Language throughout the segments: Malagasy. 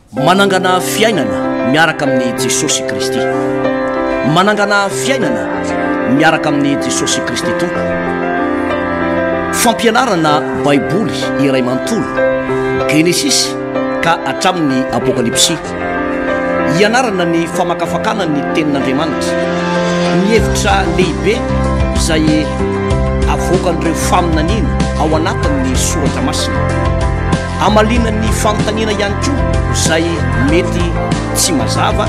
Manangana fiainana miaraka amin'i Jesosy Kristy. Manangana fiainana miaraka amin'i Jesosy Kristy Tompo. Fampianarana Baiboly iray manontolo, Genesisy ka hatramin'ny Apokalypsy. Hianarana ny famakafakana ny Tenin'Andriamanitra, ny hevitra lehibe izay avoakan'ireo faminaniana ao anatin'ny Soratra Masina. Hamaliana ny fanontaniana ihany koa izay mety tsy mazava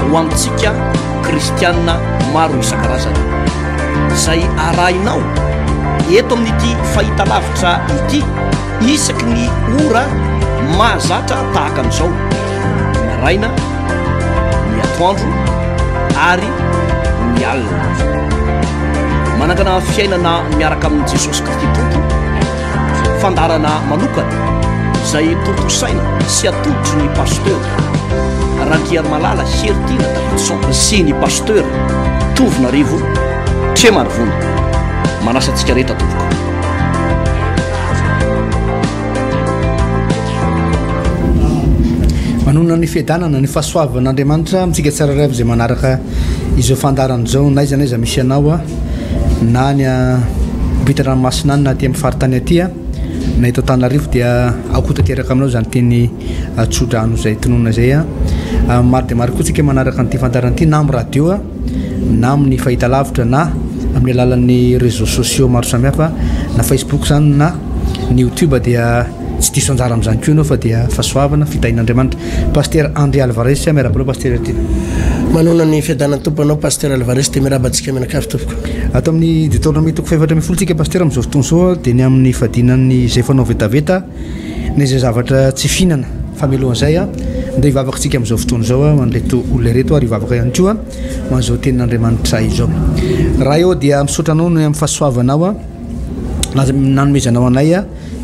ho antsika kristiana maro isan-karazany. Izay arahinao eto amin'ity fahitalavitra ity isaky ny ora mahazatra tahaka an'izao, ny maraina, ny atoandro ary ny alina. Manangana fiainana miaraka amin'i Jesosy Kristy Tompo. Fandaharana manokana izay tontosaina sy atolotry ny Pasteur Randriarimalala Heritiana Davidson sy ny Pasteur Tovonarivo Tremarivony. Manasa antsika rehetra tompoko. Manonona ny fiadanana, ny fahasoavan'Andriamanitra amintsika tsirairay avy izay manaraka izao fandaharana izao n'aiza n'aiza misy anao. na any ampitan-dranomasina any na aty amin'ny faritany aty na eto Antananarivo dia aoka ho tanteraka aminao izany teny tsodrano izay tononina izay. Maro dia maro koa tsika manaraka an'ity fandaharana ity na amin'ny radio na amin'ny fahitalavitra na amin'ny alalan'ny réseaux sociaux maro samihafa na Facebook izany na ny YouTube dia Tsy diso anjara amin'izany koa ianao fa dia fahasoavana, fitahian'Andriamanitra. Pasitera André Alvarez, miarahaba anao Pasitera Tiana. Manoana ny fiadanan'ny Tompo anao Pasitera Alvarez dia miarahaba antsika mianakavy tompoko. Ato amin'ny Deuteronomie toko faha-14 tsika Pasitera amin'izao fotoana izao dia ny amin'ny fadinan'ny izay fanao vetaveta na izay zavatra tsy fihinana. Fa mialohan'izay andeha hivavaka tsika amin'izao fotoana izao ho an'ireto olona ireto ary hivavaka ihany koa ho an'izao tenin'Andriamanitra izao. Ray ô dia misaotra anao noho ny amin'ny fahasoavanao nanomezanao anay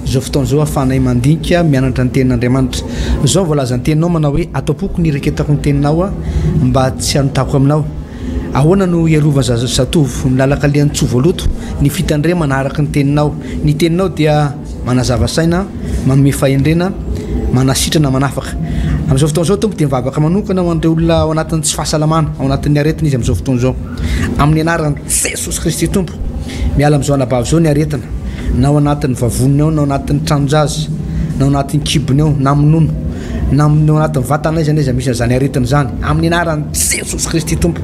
Izao fotoana izao ahafahanay mandinika, mianatra ny Tenin'Andriamanitra. Izao no voalazan'ny Teninao manao hoe, Ato am-poko ny ireketako ny Teninao mba tsy hanotako aminao. Ahoana no hiarovan'ny zatovo ny lalan-kalehan'ny tsy ho voaloto? Ny fitandremana araka ny Teninao. Ny Teninao dia manazava saina, manome fahendrena, manasitrana, manafaka. Amin'izao fotoana izao, Tompo, dia mivavaka manokana ho an'ireo olona ao anatin'ny tsy fahasalamana, ao anatin'ny aretina izy amin'izao fotoana izao. Amin'ny anaran'i Jesosy Kristy Tompo, miala amin'izao anabavy izao ny aretina, na ao anatin'ny vavoniny ao, na ao anatin'ny tranon-jaza, na ao anatin'ny kibony ao, na amin'ny nono, na amin'ny ao anatin'ny vatana aiza n'aiza misy an'izany aretina izany. Amin'ny anaran'i Jesosy Kristy Tompo,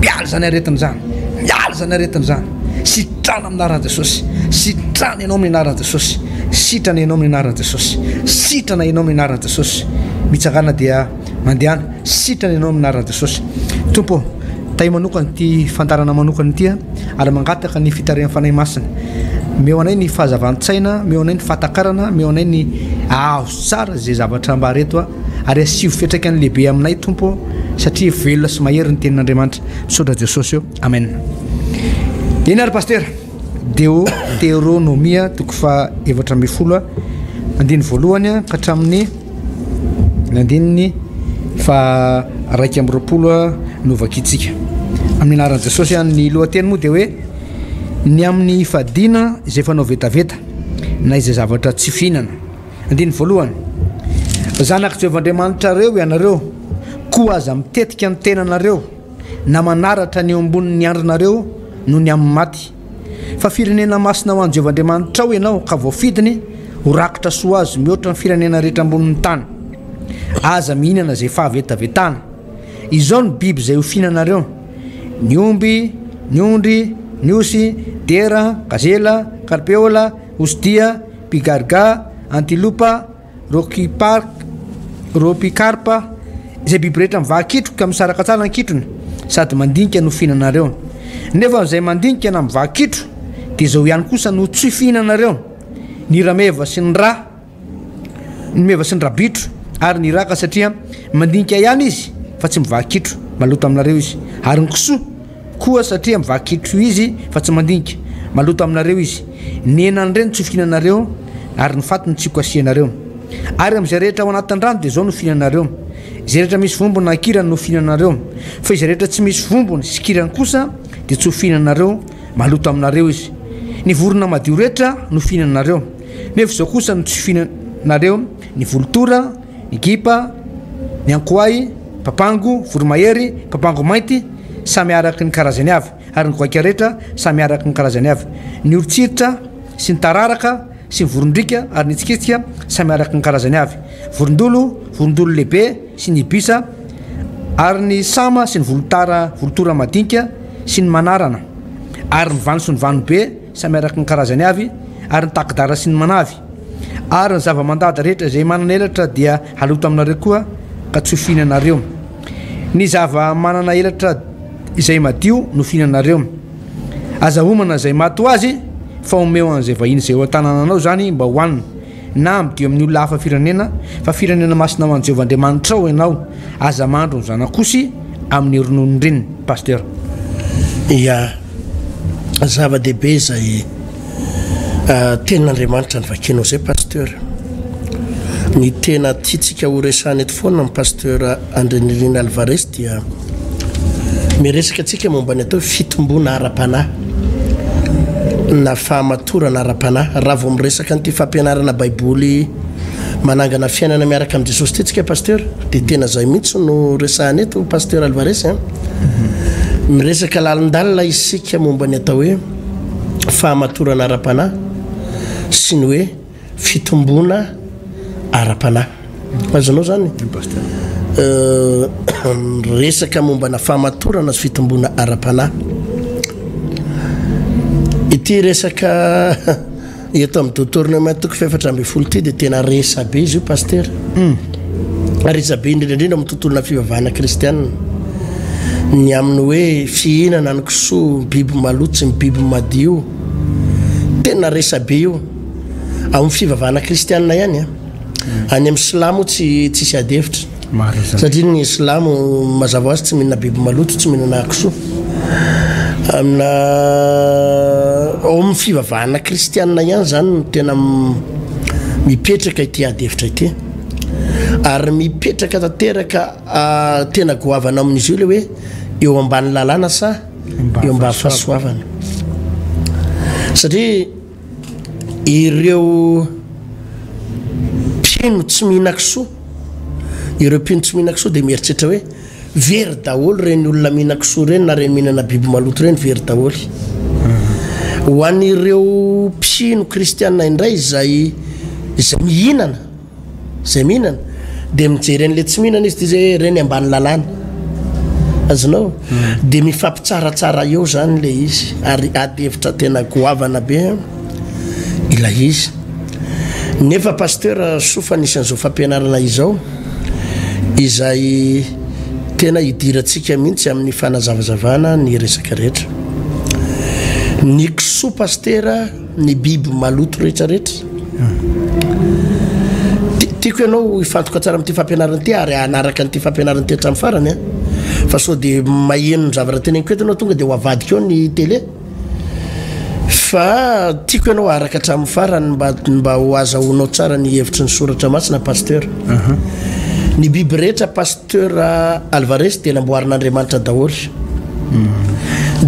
miala izany aretina izany, miala izany aretina izany. Sitrana amin'ny anaran'i Jesosy, sitrana ianao amin'ny anaran'i Jesosy, sitrana ianao amin'ny anaran'i Jesosy, sitrana ianao amin'ny anaran'i Jesosy. Mitsangàna dia Mandehana, sitrana ianao amin'ny anaran'i Jesosy. Tompo ô, tahio manokana ity fandaharana manokana ity ary mangataka ny fitarihan'ny Fanahy Masina. Meo anay ny fahazavan-tsaina, meo anay ny fahatakarana, meo anay ny ahazo tsara izay zavatra ambara eto ary asio fiantraikany lehibe aminay Tompo ô, satria velona sy mahery ny tenin'Andriamanitra. Misaotra Jesosy ô. Amen. Eny ary Pasitera. Deoteronomia toko faha 14 andininy voalohany ka hatramin'ny Ny andininy faha 21 no vakintsika. Amin'ny anaran'i Jesosy, ny lohateny moa dia hoe ny amin'ny fadiana izay fanao vetaveta na izay zavatra tsy fihinana. Andininy voalohany. Zanak'i Jehovah Andriamanitrareo ianareo, koa aza mitetika ny tenanareo na manaratra ny eo ambonin'ny andrinareo noho ny amin'ny maty. Fa firenena masina ho an'i Jehovah Andriamanitrao ianao, ka voafidiny ho rakitra soa azy mihoatra ny firenena rehetra ambonin'ny tany. Aza mihinana izay fahavetavetana. Izao no biby izay ho fihinanareo, ny omby, ny ondry, ny osy, diera, gazela, karpeola, osidia, pigarga, antilopa, Rocky Park, Ropikarpa, izay biby rehetra mivaha kitro ka misaraka tsara ny kitrony sady mandinika no fihinanareo. Nefa izay mandinika na mivaha kitro dia izao ihany kosa no tsy fihinanareo, ny rameva sy ny ra, ny meva sy ny rabitro ary ny raka satria mandinika ihany izy fa tsy mivaha kitro, maloto aminareo izy. Ary ny kisoa koa satria mivaha kitro izy fa tsy mandinika, maloto aminareo izy. Ny henan'ireny tsy ho fihinanareo ary ny fatiny tsy ho kasihanareo. Ary amin'izay rehetra ao anatin'ny rano dia izao no fihinanareo, izay rehetra misy vombony na kirany no fihinanareo, fa izay rehetra tsy misy vombony sy kirany kosa dia tsy ho fihinanareo, maloto aminareo izy. Ny vorona madio rehetra no fihinanareo, nefa izao kosa no tsy fihinanareo, ny volotora, ny gipa, Ny ankoay, papango, voromahery, papango mainty, samy araka ny karazany avy, ary ny goaika rehetra samy araka ny karazany avy. Ny horontsiritra sy ny tararaka sy ny vorondriaka ary ny hitsikitsika samy araka ny karazany avy. Vorondolo, vorondolo lehibe sy ny ibisa ary ny sama sy ny volotara, volotora madinika sy ny manarana ary ny vano sy ny vanobe samy araka ny karazany avy ary ny takidara sy ny manavy ary ny zava-mandady rehetra izay manana elatra dia haloto aminareo koa ka tsy ho fihinanareo. Ny zava-manana elatra izay madio no fihinanareo. Aza homana izay maty ho azy, fa omeo an'izay vahiny izay eo an-tanànanao izany mba hohanina, na amidio amin'ny olona hafa firenena, fa firenena masina ho an'i Jehovah Andriamanitrao ianao. Aza mandro ny zanak'osy amin'ny rononon-dreniny. Pasteur. Ya, zava-dehibe izay Tenin'Andriamanitra novakianao izay Pasteur. Ny tena tiantsika ho resahana eto foana amin'ny Pasteur Andrianirina Alvarez dia miresaka antsika momba ny atao hoe fitomboana ara-panahy na fahamatorana ara-panahy. Raha vao miresaka an'ity fampianarana Baiboly manangana fiainana miaraka amin'i Jesosy ity tsika Pasteur dia tena izay mihitsy no resahana eto Pasteur Alvarez a. Miresaka lalindalina isika momba ny atao hoe fahamatorana ara-panahy sy ny hoe fitomboana ara-panahy. Azonao zany? Resaka mombana fahamatorana sy fitomboana ara-panahy. Ity resaka eto amin'ny Deuteronome toko fahefatra ambin'ny folo ity dia tena resabe izy io Pasitera. Resabe indrindra indrindra amin'ny tontolona fivavahana kristianina. Ny amin'ny hoe fihinana ny kisoa, ny biby maloto sy ny biby madio. Tena resabe io. Ao amin'ny fivavahana kristianina ihany an. Any amin'ny silamo tsy tsisy ady hevitra. Marina izany. Satria ny silamo mazava ho azy tsy mihinana biby maloto, tsy mihinana kisoa. Amina ao amin'ny fivavahana kristianina ihany izany no tena mipetraka ity ady hevitra ity. Ary mipetraka tanteraka tena goavana amin'izy io ilay hoe eo ambany lalàna sa eo ambany fahasoavana. Satria Ireo mpino tsy mihinan-kisoa, ireo mpino tsy mihinan-kisoa dia mieritreritra hoe very daholo ireny olona mihinan-kisoa ireny na ireny mihinana biby maloto ireny very daholo. Ho an'ireo mpino kristiana indray izay izay mihinana Izay mihinana dia mijery an'ilay tsy mihinana izy dia izy hoe ireny ambany lalàna. Azonao? Dia mifampitsaratsara eo izany ilay izy ary ady hevitra tena goavana be ilay izy. Nefa Pasteur soa fa nisy an'izao fampianarana izao izay tena hidirantsika mihitsy amin'ny fanazavazavana ny resaka rehetra. Ny kisoa Pasitera ny biby maloto rehetra rehetra. Tiako ianao hifantoka tsara amin'ity fampianarana ity ary hanaraka an'ity fampianarana ity hatramin'ny farany an. Fa sao dia maheno ny zavatra teneniko eto ianao tonga dia ho avadika eo ny télé. Fa tiako ianao haharaka hatramin'ny farany mba mba ho azahoanao tsara ny hevitry ny soratra masina pasteur. Ny biby rehetra pasteur Alvarez dia namboarin'Andriamanitra daholo.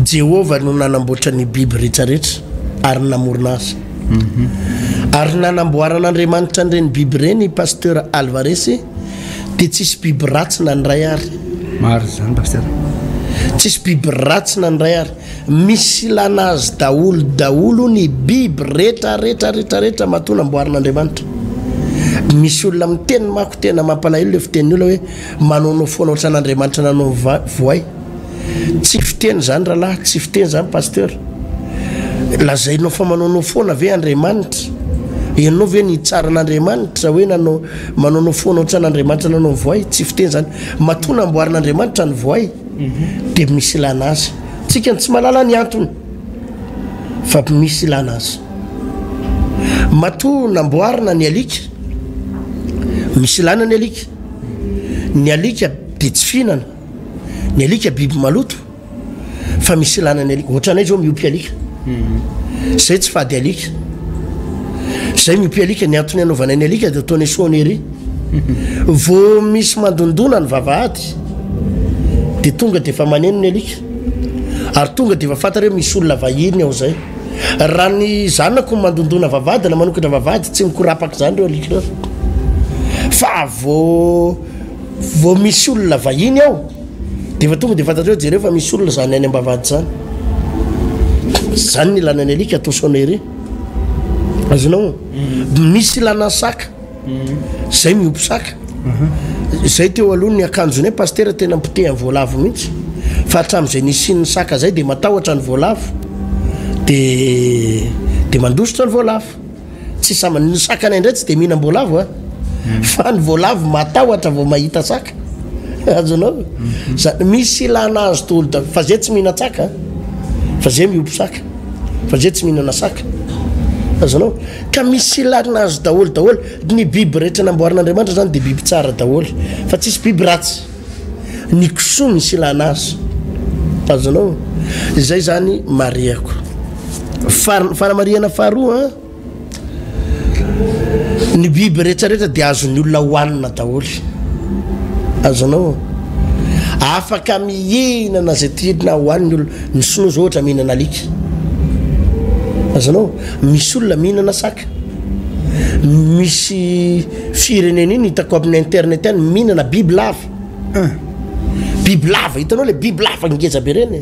Jehovah no nanamboatra ny biby rehetra rehetra ary namorona azy. Ary nanamboaran'Andriamanitra an'ireny biby ireny i Pasteur Alvarez dia tsisy biby ratsy na ny iray ary. Marina izany Pasteur. Tsisy biby ratsy na ny iray ary. Misy ilana azy daholo daholo ny biby rehetra rehetra rehetra rehetra matoa namboarin'Andriamanitra. Misy olona miteny manko tena mampalahelo ilay fitenin'ny olona hoe manaonao foana ohatran'Andriamanitra nanao voay. Tsy fiteny izany rahalahy, tsy fiteny izany pasteur. Lazainao fa manaonao foana ve Andriamanitra? Ianao ve ny hitsara an'Andriamanitra hoe nanao manaonao foana ohatran'Andriamanitra nanao ny voay? Tsy fiteny izany. Matoa namboarin'Andriamanitra ny voay dia misy ilana azy. Tsika no tsy mahalala ny antony fa misy ilana azy. Matoa namboarina ny alika, misy ilana ny alika. Ny alika dia tsy fihinana. Ny alika biby maloto fa misy ilana ny alika. Ohatranay zao miompy alika. Zay tsy fady alika. Zay miompy alika, ny antony anaovanay ny alika dia ataonay sonnerie. Vao misy mandondona ny vavahady dia tonga dia efa maneno ny alika. Ary tonga dia efa fantatra hoe misy olona vahiny ao zay. Raha ny zanako mandondona vavahady na manokatra vavahady tsy mikorapaka izany ireo alika ireo. Fa vao. Vao misy olona vahiny ao dia efa tonga dia fantatrao hoe jereo fa misy olona izany any am-bavahady izany. Izany ny ilana ny alika atao sonnerie. Azonao? Misy ilana saka. Zay miompy saka. Zay teo aloha ny akanjonay pasitera tena mpotehan'ny voalavo mihitsy. Fa hatramin'izay nisian'ny saka zay dia matahotra ny voalavo. Dia dia mandositra ny voalavo. Tsy samy ny sakanay indray tsy dia mihinam-boalavo a. Fa ny voalavo matahotra vao mahita saka. Azonao? Za misy ilana azy daholo da fa zay tsy mihinan-tsaka fa zay miompy saka. Fa zay tsy mihinana saka. Azonao? Ka misy ilana azy daholo daholo. Ny biby rehetra namboarin'Andriamanitra zany dia biby tsara daholo. Fa tsisy biby ratsy. Ny kisoa misy ilana azy. Azonao? Izay zany marihako. Far- fanamarihana faharoa an, ny biby rehetra rehetra dia azon'ny olona hohanina daholo. Azonao? Afaka mihinana izay tiana hohaniny olona. Ny sinoa zao ohatra mihinana alika. Azonao? Misy olona mihinana saka. Misy firenena iny hitako amin'ny internet any mihinana biby lava. Biby lava, hitanao le biby lava ngeza be reny.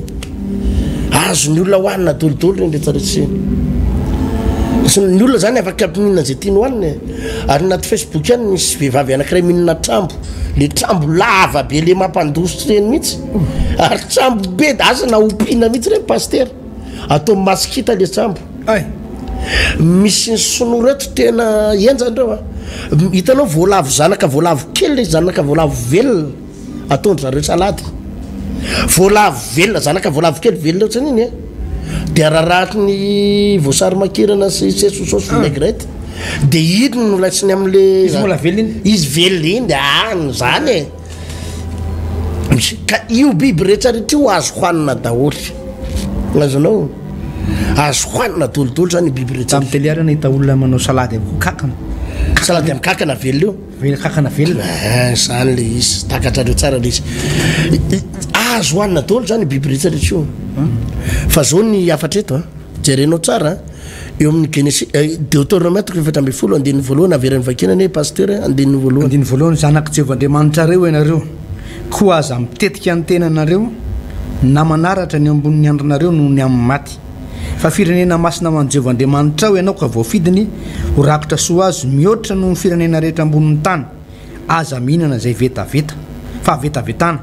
Azon'ny olona hohanina dolidoly reny rehetra rehetra ireny. Ny olona zany afaka mihinana izay tiany hohanina e. Ary anaty Facebook any misy vehivavy anankiray mihinana trambo. Le trambo lava be le mampandositra ireny mihitsy. Ary trambo be da asa na ompiana mihitsy ireny pasitera. Atao masikita le trambo. Ay. Misy ny sinoa reto tena henjana ireo a. Hitanao voalavo zanaka voalavo kely le zanaka voalavo velona ataon-dry zareo salady. Voalavo velona zanaka voalavo kely velona ohatrany iny a. Dia araraky ny voasary makirana sy saosy saosy vinaigrette. Dia iny no raisiny amin'le. Izy mbola velona iny? Izy velona iny, ah zany e. Ka io biby rehetra rehetra io azo hohanina daholo. Azonao? Azo hohanina dolidoly zany io biby rehetra. Tamin'ny télé ary nahita olona manao salady amin'ny kankana. Salady amin'ny kankana velona io? Velona, kankana velona. Eh, zany le izy, takatrareo tsara le izy. Azo hohanina daholo zany io biby rehetra rehetra io. Fa zao ny hafatra eto an, jerenao tsara an. Eo amin'ny Genesisy, Deoteronomia toko 14, andininy voalohany, avereno vakiana anie Pasteur, andininy voalohany. Andininy voalohany, Zanak'i Jehovah Andriamanitrareo ianareo, koa aza mitetika ny tenanareo na manaratra ny ambonin'ny andrinareo noho ny amin'ny maty. Fa firenena masina ho an'i Jehovah Andriamanitrao ianao ka voafidiny ho rakotra soa azy mihoatra noho ny firenena rehetra ambonin'ny tany. Aza mihinana izay vetaveta, fahavetavetana.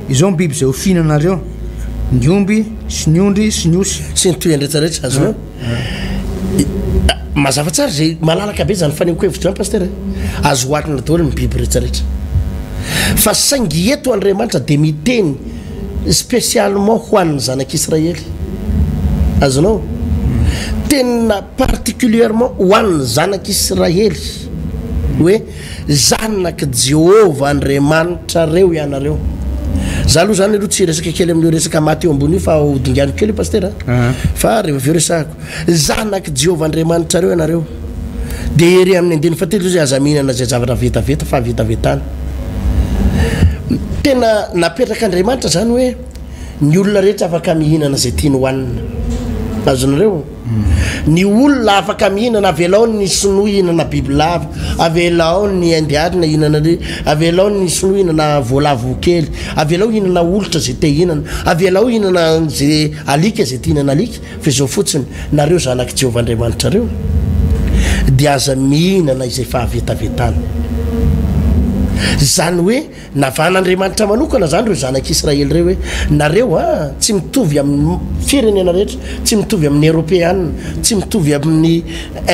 Izao ny biby izay ho fihinanareo, ny omby sy ny ondry sy ny osy. Sy ny tohiny rehetra rehetra, azonao? Mazava tsara izay, malalaka be izany fanehoan-kevitra izany Pasteur e. Azo oharina daholo ny biby rehetra rehetra. Fa saingy eto Andriamanitra dia miteny spécialement ho an'ny zanak'Israely. Azonao? Tena particulièrement ho an'ny zanak'Israely. Hoe, Zanak'i Jehovah Andriamanitrareo ianareo. Za aloha zany aloha tsy hiresaka kely amin'io resaka maty eo ambony io fa ho dinganiko kely io Pasitera a. Fa rehefa avy eo resahako. Zanak'i Jehovah Andriamanitrareo ianareo. Dia ery amin'ny andininy fahatelo izy hoe aza mihinana izay zavatra vetaveta fa vetavetana. Tena napetrak'Andriamanitra zany hoe ny olona rehetra afaka mihinana izay tiany hohanina. Azonareo? Ny olona afaka mihinana, avelao ny sinoa hihinana bibilava, avelao ny indianina hihinana ry, avelao ny sinoa hihinana voalavo kely, avelao hihinana olitra izay te hihinana, avelao hihinana ze alika izay te hihinana alika, fa izao fotsiny, nareo zanak'i Jehovah Andriamanitrareo, dia aza mihinana izay fahavetavetana. Izany hoe. Navahan'Andriamanitra manokana izany ireo zanak'Israely ireo hoe, Nareo an, tsy mitovy amin'ny firenena rehetra, tsy mitovy amin'ny Eoropeana, tsy mitovy amin'ny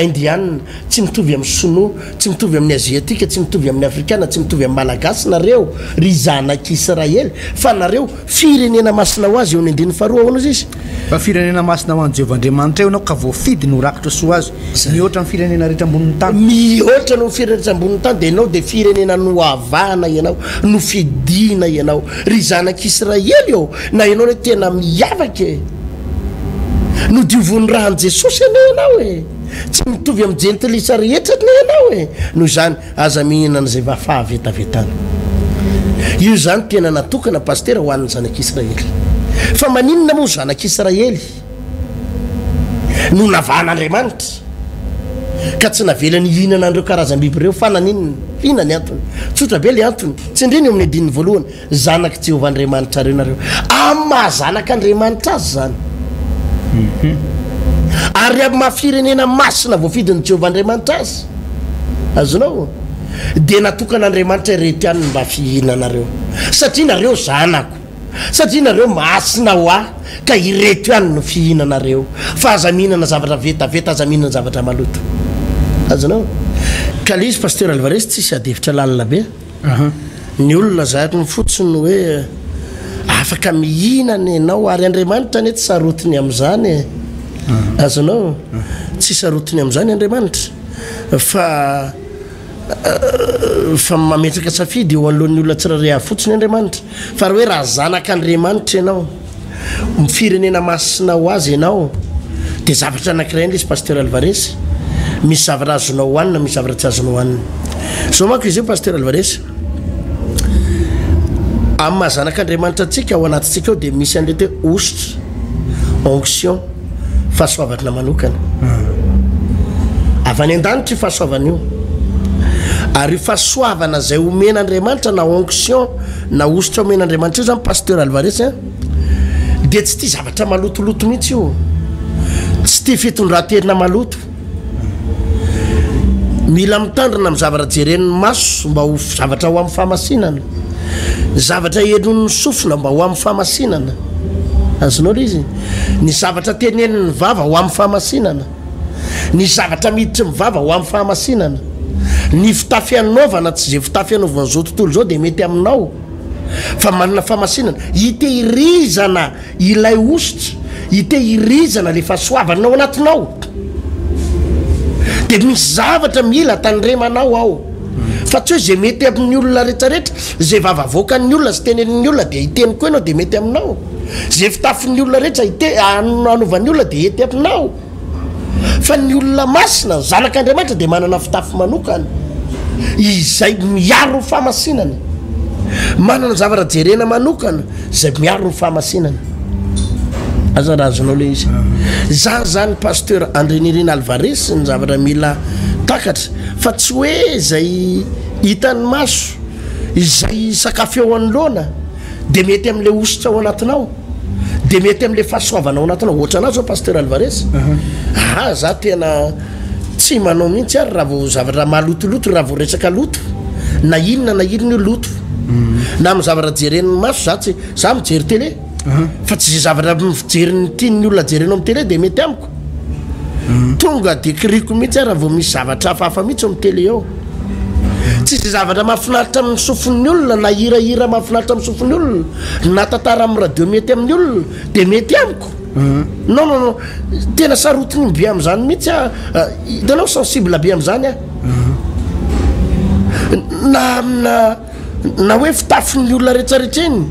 Indiana, tsy mitovy amin'ny Sinoa, tsy mitovy amin'ny Aziatika, tsy mitovy amin'ny Afrikana, tsy mitovy amin'ny Malagasy nareo, ry zanak'Israely, fa nareo firenena masina ho azy. Eo amin'ny andininy faharoa ahoana hozy izy? Fa firenena masina ho an'i Jehovah Andriamanitrao ianao, ka voafidy ny ho rakitra soa azy, mihoatra ny firenena rehetra ambonin'ny tany. Mihoatra noho ny firenena rehetra ambonin'ny tany, dia ianao dia firenena noavahana ianao, nofidina ianao. Ry zanak'Israely ô, na ianao anie tena miavaka e! Nodiovin'ny ran'i Jesosy anie ianao e! Tsy mitovy amin'ny jentilisa rehetra anie ianao e! Noho izany, Aza mihinana izay va fahavetavetana. Io izany tena natokana Pasitera ho an'ny zanak'Israely. Fa maninona moa zanak'Israely no navahan'Andriamanitra? Ka tsy navelany hihinana an'ireo karazam-biby ireo. Fa naninona? Inona ny antony? Tsotra be ilay antony. Tsindrino eo amin'ny andininy voalohany, Zanak'i Jehovah Andriamanitrareo nareo. Amin'ny maha zanak'Andriamanitra azy izany. Ary amin'ny maha firenena masina voafidin'i Jehovah Andriamanitra azy. Azonao? Dia natokan'Andriamanitra ireto ihany ny mba fihinanareo. Satria nareo zanako. Satria nareo masina ho ahy, ka ireto ihany no fihinanareo. Fa aza mihinana zavatra vetaveta, aza mihinana zavatra maloto. Azonao? Ka le izy Pasteur Alvarez tsisy ady hevitra lalina be. Ny olona zariny fotsiny hoe afaka mihinana ianao ary Andriamanitra anie tsy sarotiny amin'izany e. Azonao? Tsy sarotiny amin'izany Andriamanitra fa fa mametraka safidy eo anoloan'ny olona tsirairay avy fotsiny Andriamanitra. Fa raha hoe raha zanak'Andriamanitra ianao, firenena masina ho azy ianao, dia zavatra anankiray indray izy Pasteur Alvarez, misy zavatra azonao hohanina, misy zavatra tsy azonao hohanina. Zao manko izy io Pasteur Alvarez, amin'ny maha zanak'Andriamanitra antsika ao anatintsika ao dia misy an'ilay hoe hosotra, onction, fahasoavana manokana. Avy any an-danitra io fahasoavana io. Ary io fahasoavana izay omen'Andriamanitra na onction na hosotra omen'Andriamanitra io zany Pasteur Alvarez a, dia tsy tia zavatra malotoloto mihitsy io. Tsy tia fitondran-tena maloto. Mila mitandrina amin'ny zavatra jeren'ny maso mba ho zavatra ho amin'ny fahamasinana. Ny zavatra henoin'ny sofina mba ho amin'ny fahamasinana. Azonao ilay izy? Ny zavatra tenenin'ny vava ho amin'ny fahamasinana. Ny zavatra miditry ny vava ho amin'ny fahamasinana. Ny fitafy anaovana tsy izay fitafy anaovan'izao tontolo izao dia mety aminao fa manana fahamasinana. Hitehirizana Ilay hosotra hitehirizana le fahasoavana ao anatinao de misy zavatra mila tandremanao ao fa tsy hoe ze mety amin'ny olona retraretra, ze vava avoakan'ny olona sy tenenin'ny olona de hiteny koa ianao de mety aminao, ze fitafin'ny olona rehetra hite- anovan'ny olona de hety aminao. Fa ny olona masina, ny zanak'Andriamanitra dia manana fitafy manokana izay miaro ny fahamasinany. Manana zavatra jerena manokana izay miaro ny fahamasinany. Aza raha azonao le izy. Zany zany Pasteur André Nirina Alvarez ny zavatra mila takatra fa tsy hoe izay hitan'ny maso, izay sakafo eo anoloana dia mety amin'ilay hosotra ao anatinao. de mety amle fahasoavana ao anatinao ohatra anah zao pasteur Alvarez ah za tena tsy manao mihitsy ary raha vao zavatra malotoloto raha vao resaka loto na inona na inona io loto na amin'ny zavatra jeren'ny maso za tsy za mijery télé fa tsy ze zavatra mijery tian'ny olona jerenao amin'ny télé de mety amiko Tonga de kiriko mihitsy aho raha vao misy zavatra hafahafa mihitsy eo amin'ny télé eo. Tsy izay zavatra mahafinaritra amin'ny sofin'ny olona na hirahira mahafinaritra amin'ny sofin'ny olona na tantara amin'ny radio mety amin'ny olona de mety amiko. Non non non, tena sarotiny be amin'izany mihitsy aho, hitanao sensible be amin'izany aho. Na amina Na hoe fitafin'ny olona rehetrarehetra iny,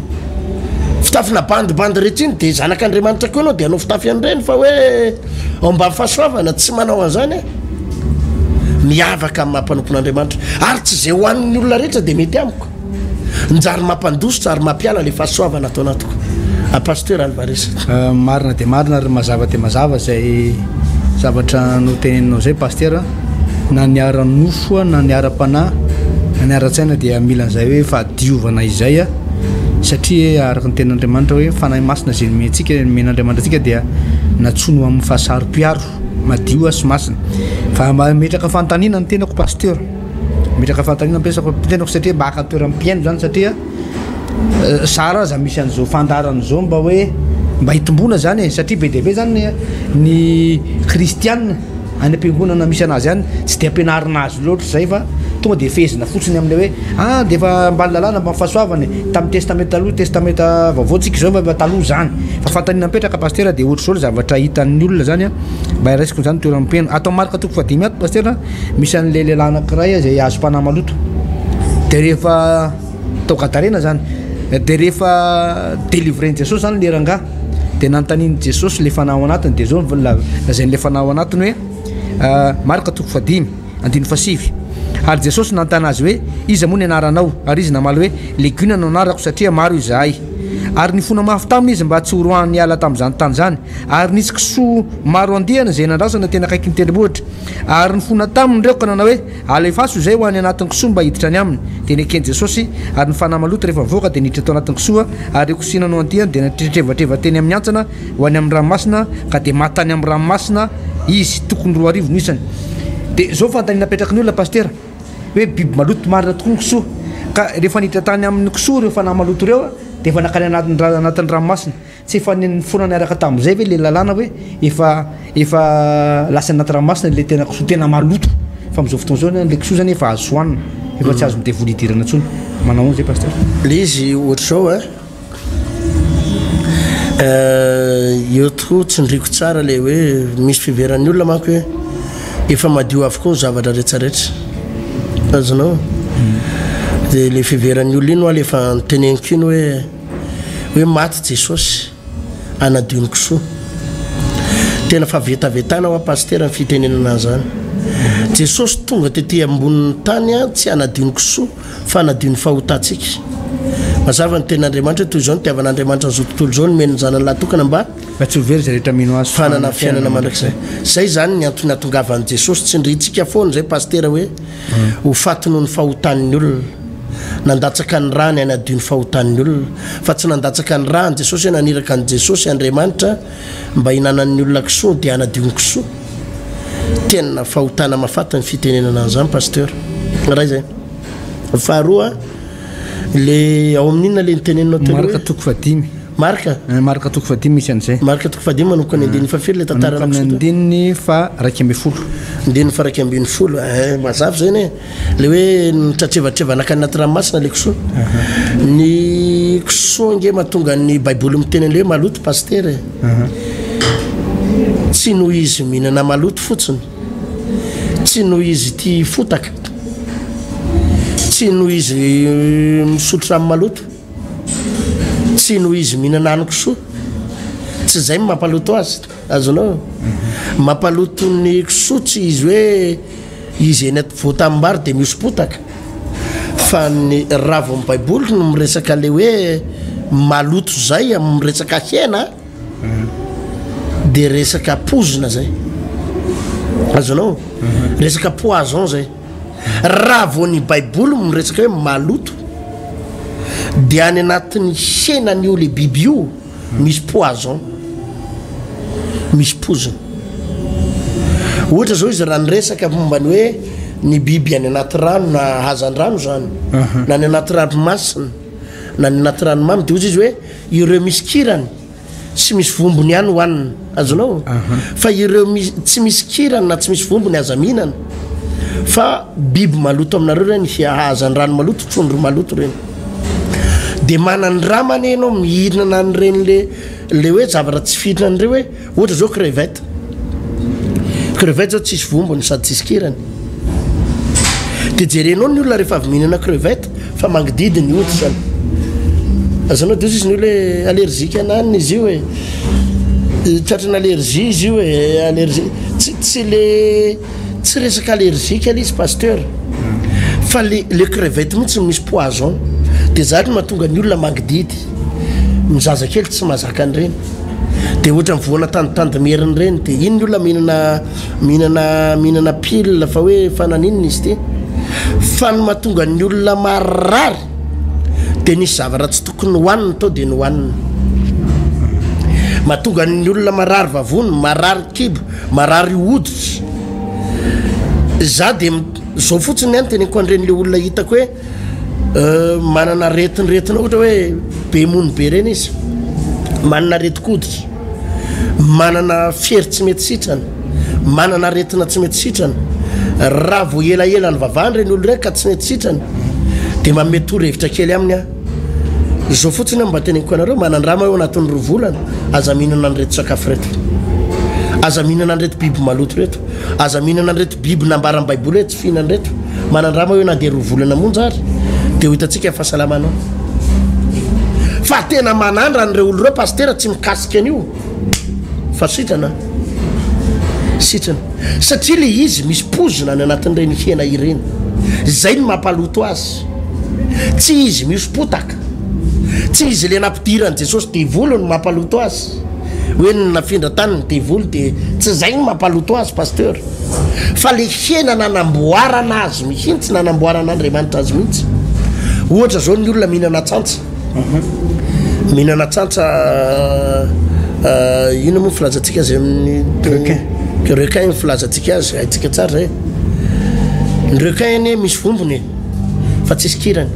fitafina bandibandy rehetra iny, dia zanak'Andriamanitra koa ianao dia hanao fitafy an'ireny fa hoe ao ambany fahasoavana, tsy manao an'izany aho. Miavaka amin'ny maha mpanompon'Andriamanitra. Ary tsy izay hohanin'ny olona rehetra dia mety amiko. Njary mampandositra ary mampiala ilay fahasoavana ato anatiko. A Pasteur Alvarez. Marina dia marina ary mazava dia mazava izay zavatra noteneninao izay Pasteur. Na ny ara-nofo na ny ara-panahy na ny ara-tsaina dia mila an'izay hoe fahadiovana izay satria araka ny tenin'Andriamanitra hoe Fanahy Masina izay nomentsika, nomen'Andriamanitra antsika dia nantsoiny ho amin'ny fahasaro-piaro madio sy masina. Fa mametraka fanontaniana ny tenako Pasteur, mametraka fanontaniana ny tenako satria mba haka toeram-pihaino izany satria Zara aza misy an'izao fandaharana izao mba hoe mba hitomboana zany e, satria be dia be zany ny kristiana any am-piangonana misy anazy any tsy dia ampianarina azy loatra izay fa tonga dia fehezina fotsiny amin'ilay hoe ah dia efa ambany lalàna ambany fahasoavana e, tamin'ny testamenta taloha testamenta vaovao tsika izao fa efa taloha zany. Fa fanontaniana mipetraka pastera dia ohatr'izao ilay zavatra hitan'ny olona zany an, mba raisiko izany toeram-pihaino. Ato amin'ny Marka toko fahadimy ato pastera misy an'ilay lehilahy anankiray izay azom-panahy maloto dia rehefa Tao Gadarena zany. De rehefa délivren'i Jesosy zany le rangahy de nanontanian'i Jesosy le fanahy ao anatiny de zao no lazain'le fanahy ao anatiny hoe Marka toko fahadimy andininy fahasivy ary Jesosy nanontany azy hoe iza moa ny anaranao ary izy namaly hoe Legiona no anarako satria maro izahay. Ary nifona mafy taminy izy mba tsy horoahany hiala tamin'izany tany izany. Ary nisy kisoa maro andiany izay nandrasana teny akaikin'ny tendrombohitra. Ary nifona taminy ireo ka nanao hoe, Alefaso izay ho any anatin'ny kisoa mba hiditra any aminy. Dia neken'i Jesosy, ary ny fanahy maloto rehefa nivoaka dia niditra tao anatin'ny kisoa, ary ireo kisoa nanao andiany dia natrevatreva teny amin'ny hantsana ho any amin'ny ranomasina, ka dia maty tany amin'ny ranomasina izy, tokony 2000 no isany. Dia izao fanontaniana apetraky ny olona, Pasitera, hoe biby maloto marina tokoa ny kisoa, ka rehefa niditra tany amin'ny kisoa ireo fanahy maloto ireo dia efa nankany anatin'ny ranomasina. Tsy efa nifoana niaraka tamin'izay ve le lalàna hoe efa efa lasa anaty ranomasina le tena kisoa tena maloto fa amin'izao fotoana izao le kisoa zany efa azo hohanina efa tsy azon'ny devoly idirana intsony. Manao ahoana zay pasteur? Le izy ohatr'izao a, eo tokoa tsindriako tsara le hoe misy fiheveran'ny olona manko hoe efa madio avokoa ny zavatra rehetrarehetra, azonao? De le fiheveran'ny olona iny hoa le efa noteneniko iny hoe hoe maty Jesosy hanadio ny kisoa. Tena fahavetavetana hoa Pasitera ny fitenenana an'izany. Jesosy tonga tety ambonin'ny tany tsy hanadio ny kisoa fa hanadio ny fahotantsika. Mazava ny tenin'Andriamanitra hoe toy izao nitiavan'Andriamanitra an'izao tontolo izao nomeny ny zanany lahy tokana mba Mba tsy ho very izay rehetra mino azy fa hanana fiainana mandrakizay. Izay izany ny antony hatongavan'i Jesosy. Tsindrintsika foana izay Pasitera hoe ho faty noho ny fahotan'ny olona. Nandatsaka ny rany hanadio ny fahotan'ny olona. Fa tsy nandatsaka ny rany Jesosy hoe naniraka an'i Jesosy Andriamanitra mba hinanan'ny olona kisoa dia hanadio ny kisoa. Tena fahotana mafaty ny fitenenana an'izany Pasteur. Iray izay. Faharoa, le ao amin'inona le niteneninao teo aloha? Marka toko fahadimy. Marka? Marka toko fahadimy misy an'izay. Marka toko fahadimy manomboka ny andininy fahafiry le tantara Manomboka amin'ny andininy faha 11. Andininy faha 11. Eh, mazava izay ne. Le hoe nitratrevatreva nankany anaty ranomasina le kisoa. Ny kisoa ange mahatonga ny baiboly miteny an'le hoe maloto pasitera e. Tsy noho izy mihinana maloto fotsiny. Tsy noho izy tia fotaka. Tsy noho izy misotro rano maloto. Tsy noho izy mihinana hanin-kisoa. Tsy izay no mampaloto azy. Azonao? Mampaloto ny kisoa tsy izy hoe izy eny voatanimbary dia mihoso-potaka. Fa ny raha vao ny Baiboly no miresaka ilay hoe maloto izay amin'ny resaka hena dia resaka poizina izay. Azonao? Resaka poison izay. Raha vao ny Baiboly miresaka hoe maloto dia any anatin'ny henan'io le biby io misy poison, misy poizina. Ohatra zao izy raha niresaka momba ny hoe ny biby any anaty rano na hazandrano zany na any anaty ranomasina na any anaty ranomamy dia hozy izy hoe ireo misy kirany Tsy misy vombony ihany hohanina. Azonao? Fa ireo misy, tsy misy kirany na tsy misy vombony aza mihinana. Fa biby maloto aminareo ireny, hazandrano maloto, trondro maloto ireny. Dia manandrama anie ianao mihinana an'ireny le, le hoe zavatra tsy fihinana ireo hoe, ohatra izao crevette. Crevette zao tsisy vombony sady tsisy kirany. Dia jerenao ny olona rehefa avy mihinana crevette fa mangididy ny hoditrany. Azonao dia izy ny olona hoe allergique ananona izy io e. Tratran'ny allergie izy io e, allergie. Tsy tsy le tsy resaka allergique le izy pasteur. Fa le le crevette mihitsy no misy poison. Dia zany no mahatonga ny olona mangididy. Ny zazakely tsy mahazaka an'ireny. Dia ohatran'ny voana tanditandimerina ireny. Dia iny ny olona mihinana mihinana mihinana pile fa hoe fa naninona izy ity. Fa ny mahatonga ny olona marary dia nisy zavatra tsy tokony hohanina tao dia nohanina. Mahatonga ny olona marary vavony, marary kibo, marary hoditra. Za dia zao fotsiny ny teneniko an'ireny le olona hitako hoe Manana aretinretina ohatra hoe be mony be ireny izy, manana aretin-koditra, manana fery tsy mety sitrana, manana aretina tsy mety sitrana. Raha vao elaela nivavahana ireny olona ireny ka tsy mety sitrana dia manome torohevitra kely aminy aho. Izao fotsiny aho mba teneniko anareo, manandrama eo anatin'ny roa volana, aza mihinana an'ireto sakafo ireto. Aza mihinana an'ireto biby maloto ireto. Aza mihinana an'ireto biby nambaran'ny Baiboly hoe tsy fihinana ireto. Manandrama hoe na dia roa volana monja ary dia ho hitantsika ny fahasalamanao. Fa tena manandrana ireo olona ireo pasitera tsy mikasika an'io fa sitrana. Sitrana. Satria le izy misy poizina any anatin'ireny hena ireny. Izay no mampaloto azy. Tsy izy mihoso-potaka. Tsy izy le nampidiran'i Jesosy devoly no mampaloto azy. Hoe ny nafindra tany ny devoly de tsy zay no mampaloto azy Pasteur. Fa le hena nanamboarana azy mihitsy, nanamboaran'Andriamanitra azy mihitsy. Ohatra zao ny olona mihinana atsantsa. Mihinana atsantsa inona moa filazantsika azy amin'ny requin. Requin ny filazantsika azy, haintsika tsara zay. Ny requin anie misy vombony e. Fa tsisy kirany.